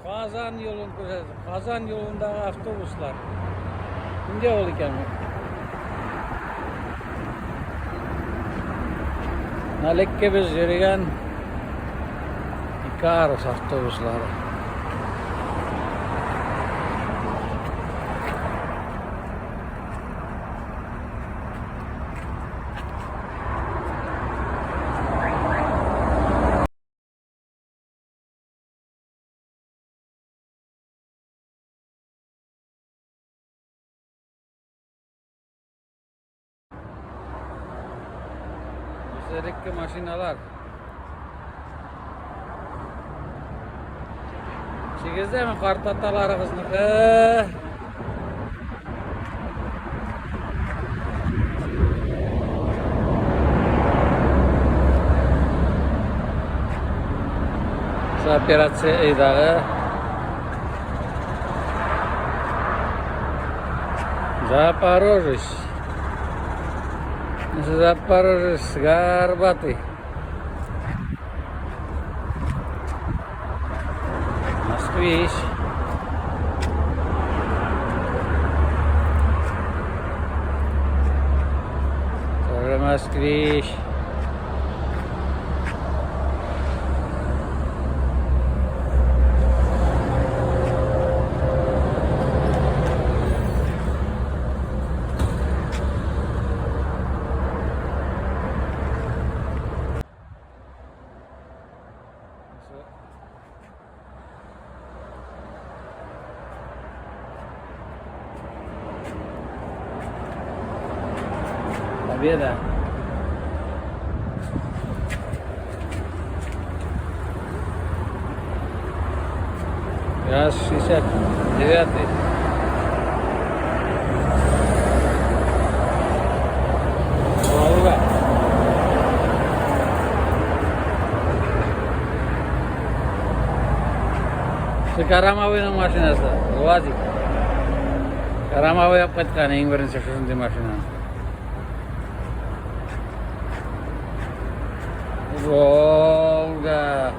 Казан юлын күрсәтә. Казан юлындагы автобуслар. Нинди ул икән бу? Элекке без йөргән Икарус автобуслары. Элекке машиналар. Сигездәме картаталарыгызныкы? Операция ыйдагы Запорожец. Запорожец горбатый. Москвич. Тоже москвич. Победа. Раз 69-й. Волга. Карам абыйның машинасы, УАЗик. Карам абый алып кайткан иң беренче шушындый машина. Волга.